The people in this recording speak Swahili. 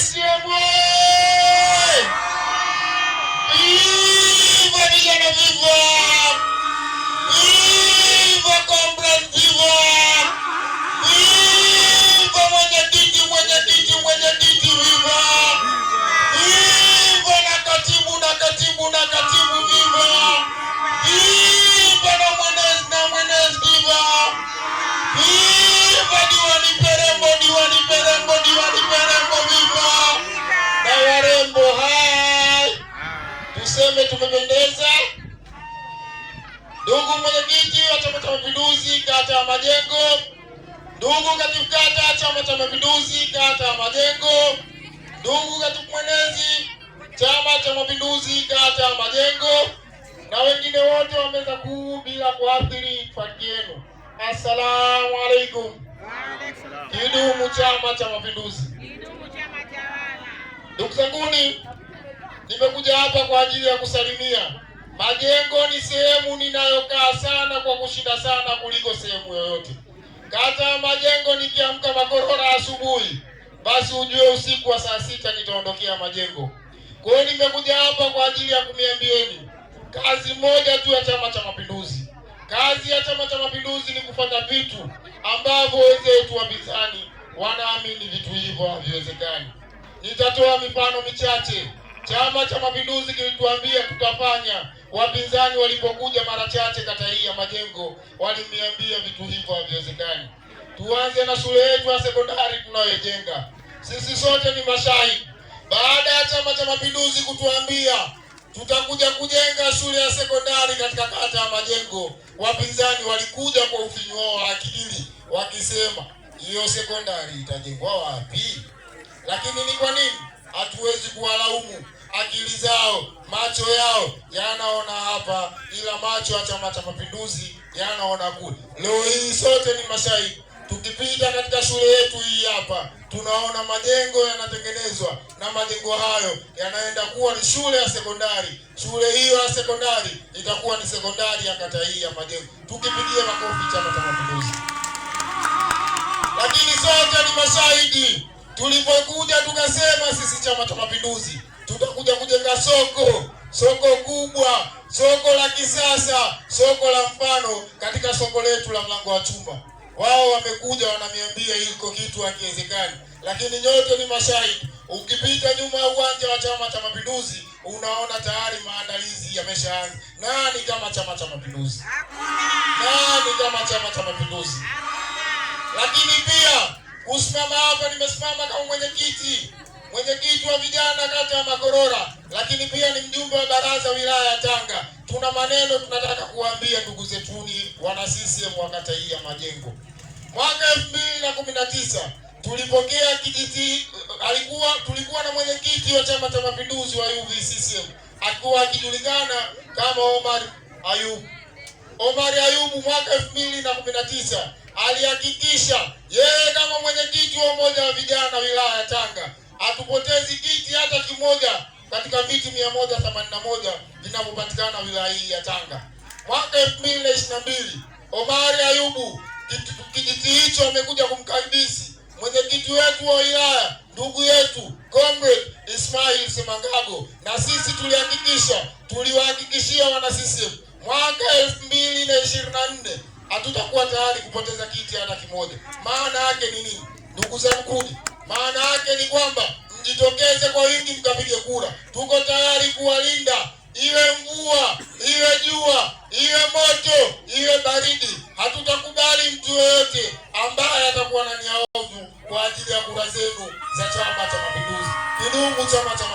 CCM! Viva vijana, viva! Viva comrades, viva! Viva mwenyekiti, mwenyekiti, mwenyekiti, viva! Viva na katibu na katibu na katibu, viva! Viva na mwenezi na mwenezi, viva! Viva diwani Perembo, diwani Perembo, diwani Perembo, viva! Na warembo hai, tuseme tumependeza. Ndugu mwenyekiti wa Chama cha Mapinduzi kata ya Majengo, ndugu katibu kata Chama cha Mapinduzi kata ya Majengo, ndugu katibu mwenezi Chama cha Mapinduzi kata ya Majengo, na wengine wote wa meza kuu, bila kuathiri itifaki yenu. Assalamu alaikum. Kidumu Chama cha Mapinduzi! Ndugu zanguni, nimekuja hapa kwa ajili ya kusalimia. Majengo ni sehemu ninayokaa sana kwa kushinda sana kuliko sehemu yoyote. Kata ya Majengo, nikiamka makorora asubuhi, basi ujue usiku wa saa 6 nitaondokea Majengo. Kwa hiyo nimekuja hapa kwa ajili ya kumiambieni kazi moja tu ya Chama cha Mapinduzi. Kazi ya Chama cha Mapinduzi ni kufanya vitu ambavyo wenzetu wapinzani wanaamini vitu hivyo haviwezekani. Nitatoa mifano michache. Chama cha Mapinduzi kilituambia tutafanya. Wapinzani walipokuja mara chache kata hii ya Majengo waliniambia vitu hivyo haviwezekani. Tuanze na shule yetu ya sekondari tunayoijenga. Sisi sote ni mashahidi. Baada ya Chama cha Mapinduzi kutuambia tutakuja kujenga shule ya sekondari katika kata ya Majengo, wapinzani walikuja kwa ufinyu wao wa akili wakisema hiyo sekondari itajengwa wapi? Lakini ni kwa nini hatuwezi kuwalaumu? Akili zao, macho yao yanaona hapa, ila macho ya Chama cha Mapinduzi yanaona kule. Leo hii sote ni mashahidi, tukipita katika shule yetu hii hapa tunaona majengo yanatengenezwa, na majengo hayo yanaenda kuwa ni shule ya sekondari. Shule hiyo ya sekondari itakuwa ni sekondari ya kata hii ya Majengo. Tukipigia makofi Chama cha Mapinduzi. Lakini sote ni mashahidi, tulipokuja tukasema sisi Chama cha Mapinduzi tutakuja kujenga soko, soko kubwa, soko la kisasa, soko la mfano katika soko letu la Mlango wa Chuma. Wao wamekuja wananiambia iko kitu hakiwezekani, lakini nyote ni mashahidi. Ukipita nyuma ya uwanja wa Chama cha Mapinduzi unaona tayari maandalizi yameshaanza. Nani kama Chama cha Mapinduzi? Nani kama Chama cha Mapinduzi? Lakini pia kusimama hapa, nimesimama kama mwenyekiti wa vijana kata ya Makorora, lakini pia ni mjumbe wa baraza wilaya ya Tanga. Tuna maneno tunataka kuambia ndugu zetuni wana CCM wa kata hii ya Majengo. Mwaka 2019 tulipokea kijiti, tulikuwa na mwenyekiti wa Chama cha Mapinduzi wa UVCCM akiwa akijulikana kama Omar Ayub. Omar Ayubu mwaka 2019 alihakikisha yeye kama mwenyekiti wa umoja wa vijana wilaya ya Tanga hatupotezi kiti hata kimoja katika viti 181 vinavyopatikana wilaya hii ya Tanga. Mwaka 2022 Omari Ayubu kijiti hicho amekuja kumkabidhi mwenyekiti wetu wa wilaya ndugu yetu Comrade Ismail Semangago, na sisi tulihakikisha, tuliwahakikishia wana CCM mwaka 2024 hatutakuwa tayari kupoteza kiti hata kimoja. Maana yake ni nini, ndugu zangu? Maana yake ni kwamba mjitokeze kwa wingi mkapige kura. Tuko tayari kuwalinda, iwe mvua, iwe jua, iwe moto, iwe baridi. Hatutakubali mtu yoyote ambaye atakuwa na nia ovu kwa ajili ya kura zenu za Chama cha Mapinduzi. Kidumu Chama cha